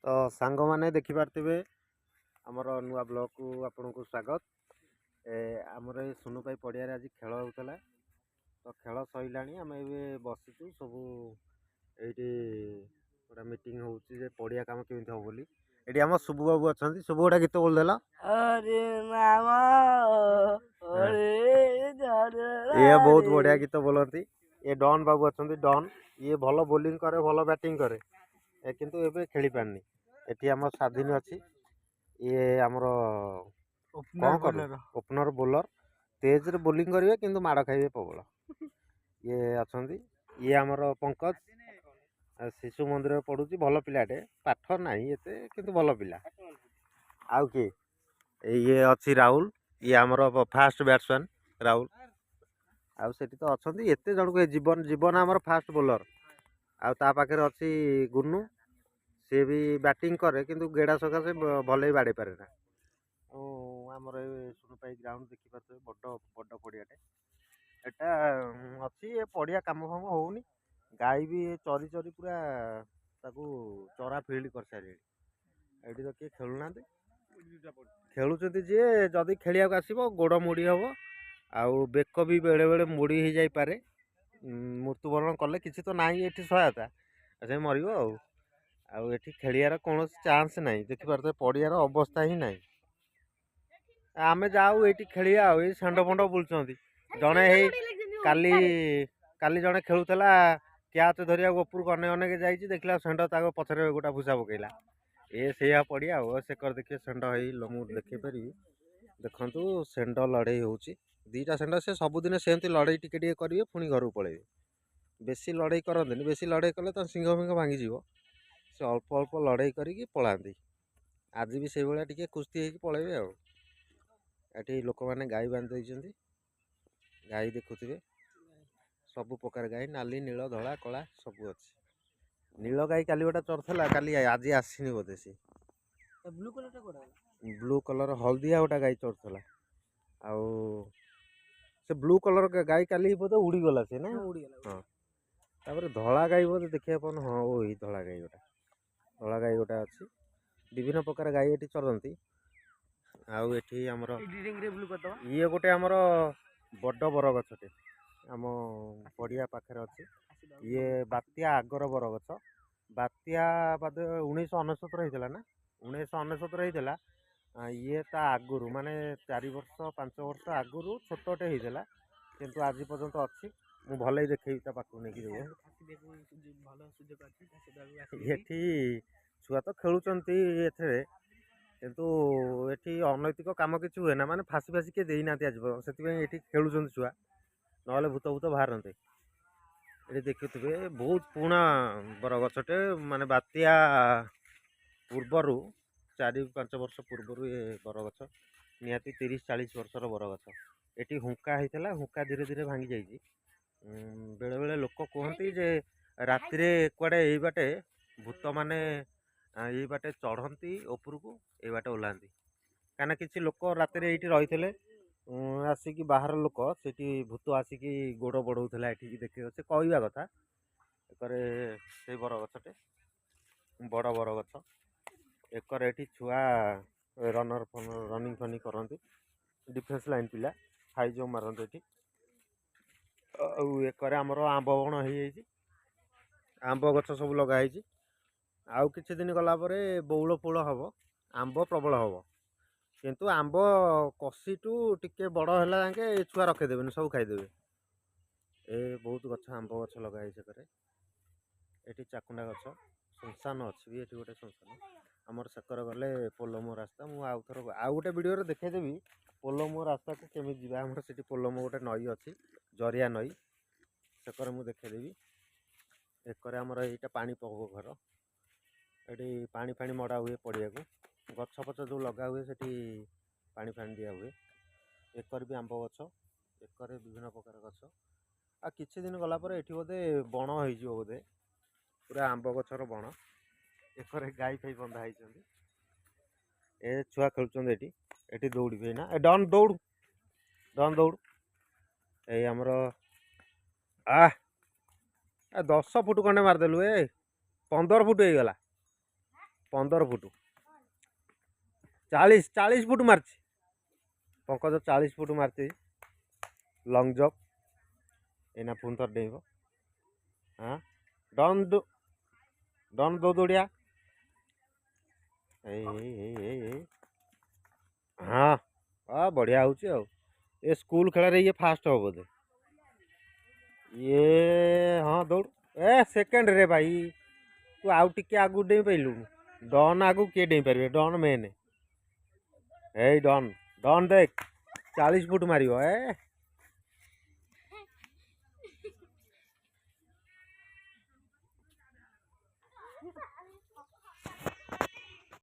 ତ ସାଙ୍ଗମାନେ ଦେଖିପାରୁଥିବେ, ଆମର ନୂଆ ବ୍ଲଗ୍କୁ ଆପଣଙ୍କୁ ସ୍ୱାଗତ। ଆମର ଏ ସୁନୁପାଇ ପଡ଼ିଆରେ ଆଜି ଖେଳ ହେଉଥିଲା। ତ ଖେଳ ସରିଲାଣି, ଆମେ ଏବେ ବସିଛୁ ସବୁ। ଏଇଠି ଗୋଟେ ମିଟିଂ ହେଉଛି ଯେ ପଡ଼ିଆ କାମ କେମିତି ହେବ ବୋଲି। ଏଠି ଆମ ସୁବୁ ବାବୁ ଅଛନ୍ତି। ସୁବୁ, ଗୋଟେ ଗୀତ ବୋଲିଦେଲ। ଇଏ ବହୁତ ବଢ଼ିଆ ଗୀତ ବୋଲନ୍ତି। ଏ ଡନ୍ ବାବୁ ଅଛନ୍ତି, ଡନ୍। ଇଏ ଭଲ ବୋଲିଂ କରେ, ଭଲ ବ୍ୟାଟିଂ କରେ, କିନ୍ତୁ ଏବେ ଖେଳି ପାରୁନି। ଏଠି ଆମ ସ୍ୱାଧୀନ ଅଛି। ଇଏ ଆମର କ'ଣ କରେ? Opener bowler. ତେଜରେ ବୋଲିଂ କରିବେ କିନ୍ତୁ ମାଡ଼ ଖାଇବେ ପ୍ରବଳ। ଇଏ ଅଛନ୍ତି। ଇଏ ଆମର ପଙ୍କଜ, ଶିଶୁ ମନ୍ଦିରରେ ପଢ଼ୁଛି। ଭଲ ପିଲାଟେ, ପାଠ ନାହିଁ ଏତେ କିନ୍ତୁ ଭଲ ପିଲା। ଆଉ କିଏ? ଇଏ ଅଛି ରାହୁଲ। ଇଏ ଆମର ଫାଷ୍ଟ ବ୍ୟାଟ୍ସମ୍ୟାନ୍ ରାହୁଲ। ଆଉ ସେଠି ତ ଅଛନ୍ତି ଏତେ ଜଣକୁ। ଜୀବନ, ଜୀବନ ଆମର ଫାଷ୍ଟ ବୋଲର। ଆଉ ତା ପାଖରେ ଅଛି ଗୁନୁ। ସିଏ ବି ବ୍ୟାଟିଂ କରେ କିନ୍ତୁ ଗେଡ଼ା ସକାଶେ ଭଲ ବି ବାଡ଼େଇ ପାରେ ନା। ଆଉ ଆମର ଏ ସୁନୁପାଇ ଗ୍ରାଉଣ୍ଡ ଦେଖିପାରୁଥିବେ, ବଡ଼ ବଡ଼ ପଡ଼ିଆଟେ ଏଟା ଅଛି। ଏ ପଡ଼ିଆ କାମ ଫାମ ହେଉନି। ଗାଈ ବି ଚରି ଚରି ପୁରା ତାକୁ ଚରା ଫିଲ୍ଡ କରିସାରିଲେଣି। ଏଠି ତ କିଏ ଖେଳୁନାହାନ୍ତି। ଖେଳୁଛନ୍ତି ଯିଏ, ଯଦି ଖେଳିବାକୁ ଆସିବ ଗୋଡ଼ ମୋଡ଼ି ହେବ ଆଉ ବେକ ବି ବେଳେବେଳେ ମୋଡ଼ି ହେଇଯାଇପାରେ। ମୃତ୍ୟୁବରଣ କଲେ କିଛି ତ ନାହିଁ ଏଠି ସହାୟତା, ସେ ମରିବ। ଆଉ ଏଠି ଖେଳିବାର କୌଣସି ଚାନ୍ସ ନାହିଁ। ଦେଖିପାରୁଥିବେ, ପଡ଼ିଆର ଅବସ୍ଥା ହିଁ ନାହିଁ। ଆମେ ଯାଉ ଏଇଠି ଖେଳିବା। ଆଉ ଏଇ ଷେଣ୍ଢ ଫଣ୍ଡ ବୁଲୁଛନ୍ତି। ଜଣେ ହେଇ କାଲି କାଲି ଜଣେ ଖେଳୁଥିଲା, କ୍ୟାଚ୍ ଧରିବାକୁ ଉପରକୁ ଅନେକ ଅନେକ ଯାଇଛି, ଦେଖିଲା ଷେଣ୍ଢ ତାକୁ ପଛରେ ଗୋଟା ଭୁଷା ପକେଇଲା। ଏ ସେଇଆ ପଡ଼ିଆ। ଆଉ ସେ କର ଦେଖିବେ, ଷେଣ୍ଢ ହେଇ ମୁଁ ଦେଖେଇ ପାରିବି। ଦେଖନ୍ତୁ, ଷେଣ୍ଢ ଲଢ଼େଇ ହେଉଛି, ଦୁଇଟା ଷେଣ୍ଢ। ସେ ସବୁଦିନ ସେମିତି ଲଢ଼େଇ ଟିକେ ଟିକେ କରିବେ, ପୁଣି ଘରକୁ ପଳେଇବେ। ବେଶୀ ଲଢ଼େଇ କରନ୍ତିନି। ବେଶୀ ଲଢ଼େଇ କଲେ ତ ଶିଙ୍ଗ ଫିଙ୍ଗ ଭାଙ୍ଗିଯିବ। ସେ ଅଳ୍ପ ଅଳ୍ପ ଲଢ଼େଇ କରିକି ପଳାନ୍ତି। ଆଜି ବି ସେଇଭଳିଆ ଟିକେ କୁସ୍ତି ହେଇକି ପଳେଇବେ। ଆଉ ଏଠି ଲୋକମାନେ ଗାଈ ବାନ୍ଧି ଦେଇଛନ୍ତି। ଗାଈ ଦେଖୁଥିବେ, ସବୁ ପ୍ରକାର ଗାଈ, ନାଲି, ନୀଳ, ଧଳା, କଳା ସବୁ ଅଛି। ନୀଳ ଗାଈ କାଲି ଗୋଟେ ଚରୁଥିଲା, କାଲି ଆଜି ଆସିନି ବୋଧେ ସେ। ବ୍ଲୁ କଲର୍, ହଳଦିଆ ଗୋଟେ ଗାଈ ଚରୁଥିଲା। ଆଉ ସେ ବ୍ଲୁ କଲର୍ ଗାଈ କାଲି ବୋଧେ ଉଡ଼ିଗଲା ସେ ନା? ହଁ। ତାପରେ ଧଳା ଗାଈ ବୋଧେ ଦେଖିବାକୁ ପାଉନ। ହଁ, ଓ ଏଇ ଧଳା ଗାଈ ଗୋଟା, ଧଳା ଗାଈ ଗୋଟା ଅଛି। ବିଭିନ୍ନ ପ୍ରକାର ଗାଈ ଏଠି ଚରନ୍ତି। ଆଉ ଏଠି ଆମର ଇଏ ଗୋଟେ ଆମର ବଡ଼ ବରଗଛଟେ ଆମ ପଡ଼ିଆ ପାଖରେ ଅଛି। ଇଏ ବାତ୍ୟା ଆଗର ବରଗଛ। ବାତ୍ୟା ବୋଧେ 1999ରେ ହେଇଥିଲା ନା? 1999ରେ ହେଇଥିଲା। ଇଏ ତା ଆଗରୁ, ମାନେ 4 ବର୍ଷ 5 ବର୍ଷ ଆଗରୁ ଛୋଟଟେ ହେଇଥିଲା, କିନ୍ତୁ ଆଜି ପର୍ଯ୍ୟନ୍ତ ଅଛି। ମୁଁ ଭଲକି ଦେଖେଇବି, ତା ପାଖକୁ ନେଇକି ଯିବ। ଏଠି ଛୁଆ ତ ଖେଳୁଛନ୍ତି ଏଥିରେ, କିନ୍ତୁ ଏଠି ଅନୈତିକ କାମ କିଛି ହୁଏ ନା, ମାନେ ଫାଶୀ ଫାଶୀ କିଏ ଦେଇନାହାନ୍ତି ଆଜି ପର୍ଯ୍ୟନ୍ତ। ସେଥିପାଇଁ ଏଠି ଖେଳୁଛନ୍ତି ଛୁଆ, ନହେଲେ ଭୂତ ଭୂତ ବାହାରନ୍ତେ। ଏଠି ଦେଖୁଥିବେ, ବହୁତ ପୁରୁଣା ବରଗଛଟେ। ମାନେ ବାତ୍ୟା ପୂର୍ବରୁ, 4-5 ବର୍ଷ ପୂର୍ବରୁ ଏ ବରଗଛ, ନିହାତି 30-40 ବର୍ଷର ବରଗଛ। ଏଠି ହୁଙ୍କା ହେଇଥିଲା, ହୁଙ୍କା ଧୀରେ ଧୀରେ ଭାଙ୍ଗି ଯାଇଛି। ବେଳେବେଳେ ଲୋକ କୁହନ୍ତି ଯେ ରାତିରେ କୁଆଡ଼େ ଏଇ ବାଟେ ଭୂତମାନେ ଏଇ ବାଟେ ଚଢ଼ନ୍ତି ଉପରକୁ, ଏଇ ବାଟେ ଓହ୍ଲାନ୍ତି। କାହିଁକିନା କିଛି ଲୋକ ରାତିରେ ଏଇଠି ରହିଥିଲେ ଆସିକି, ବାହାର ଲୋକ, ସେଠି ଭୂତ ଆସିକି ଗୋଡ଼ ବଢ଼ଉଥିଲା ଏଠିକି ଦେଖିବ, ସେ କହିବା କଥା। ଏକରେ ସେଇ ବରଗଛଟେ, ବଡ଼ ବରଗଛ। ଏକରେ ଏଠି ଛୁଆ ରନର୍ ରନିଂ ଫନିଂ କରନ୍ତି, ଡିଫେନ୍ସ ଲାଇନ୍ ପିଲା ହାଇ ଜମ୍ପ ମାରନ୍ତି ଏଠି। ଆଉ ଏକରେ ଆମର ଆମ୍ବ ବଣ ହେଇଯାଇଛି, ଆମ୍ବ ଗଛ ସବୁ ଲଗା ହେଇଛି। ଆଉ କିଛି ଦିନ ଗଲା ପରେ ବଉଳ ଫଉଳ ହେବ, ଆମ୍ବ ପ୍ରବଳ ହେବ। କିନ୍ତୁ ଆମ୍ବ କଷିଠୁ ଟିକେ ବଡ଼ ହେଲା ଯାକେ ଛୁଆ ରଖେଇଦେବେନି, ସବୁ ଖାଇଦେବେ। ଏ ବହୁତ ଗଛ, ଆମ୍ବ ଗଛ ଲଗା ହେଇଛି ସେକରେ। ଏଠି ଚାକୁଣ୍ଡା ଗଛ, ଶ୍ମଶାନ ଅଛି ବି ଏଠି ଗୋଟେ ଶ୍ମଶାନ ଆମର। ସେକରେ ଗଲେ ପୋଲମୁହଁ ରାସ୍ତା। ମୁଁ ଆଉ ଥର ଆଉ ଗୋଟେ ଭିଡ଼ିଓରେ ଦେଖେଇଦେବି ପୋଲମୁହଁ ରାସ୍ତାକୁ କେମିତି ଯିବା। ଆମର ସେଠି ପୋଲମୁହଁ ଗୋଟେ ନଈ ଅଛି, ଜରିଆ ନଈ, ସେକରେ ମୁଁ ଦେଖେଇଦେବି। ଏକରେ ଆମର ଏଇଟା ପାଣି ପମ୍ପ ଘର। ଏଠି ପାଣି ଫାଣି ମଡ଼ା ହୁଏ ପଡ଼ିଆକୁ। ଗଛ ଫଛ ଯେଉଁ ଲଗା ହୁଏ, ସେଠି ପାଣି ଫାଣି ଦିଆ ହୁଏ। ଏକରେ ବି ଆମ୍ବ ଗଛ, ଏକରେ ବିଭିନ୍ନ ପ୍ରକାର ଗଛ। ଆଉ କିଛି ଦିନ ଗଲା ପରେ ଏଠି ବୋଧେ ବଣ ହେଇଯିବ ବୋଧେ, ପୁରା ଆମ୍ବ ଗଛର ବଣ। ଏକରେ ଗାଈ ଫାଇ ବନ୍ଧା ହେଇଛନ୍ତି। ଏ ଛୁଆ ଖେଳୁଛନ୍ତି ଏଠି। ଏଠି ଦୌଡ଼ିବେ ନା। ଏ ଡନ୍ ଦୌଡ଼ୁ, ଡନ୍ ଦୌଡ଼ୁ। ଏଇ ଆମର ଆ 10 ଫୁଟ ଖଣ୍ଡେ ମାରିଦେଲୁ। ଏ 15 ଫୁଟ ହେଇଗଲା। 15 ଫୁଟ, 40, 40 ଫୁଟ ମାରିଛି ପଙ୍କଜ। 40 ଫୁଟ ମାରିଛି ଲଙ୍ଗ ଜମ୍ପ। ଏଇନା ପୁଣି ଥରେ ଡେଇଁବ। ହଁ, ଡନ୍ ଡନ୍ ଦୌଡ଼ିଆ। ଏଇ ଏଇ ଏଇ ଏଇ ଏଇ, ହଁ ହଁ, ବଢ଼ିଆ ହେଉଛି। ଆଉ ଏ ସ୍କୁଲ ଖେଳରେ ଇଏ ଫାଷ୍ଟ ହେବ ବୋଧେ ଇଏ। ହଁ, ଦୌଡ଼। ଏ ସେକେଣ୍ଡ ରେ ଭାଇ, ତୁ ଆଉ ଟିକେ ଆଗକୁ ଡେଇଁ ପାରିଲୁନି। ଡନ୍ ଆଗକୁ କିଏ ଡେଇଁ ପାରିବେ? Don man. ଏଇ ଡନ୍, ଡନ୍ ଦେଖ, 40 ଫୁଟ ମାରିବ। ଏ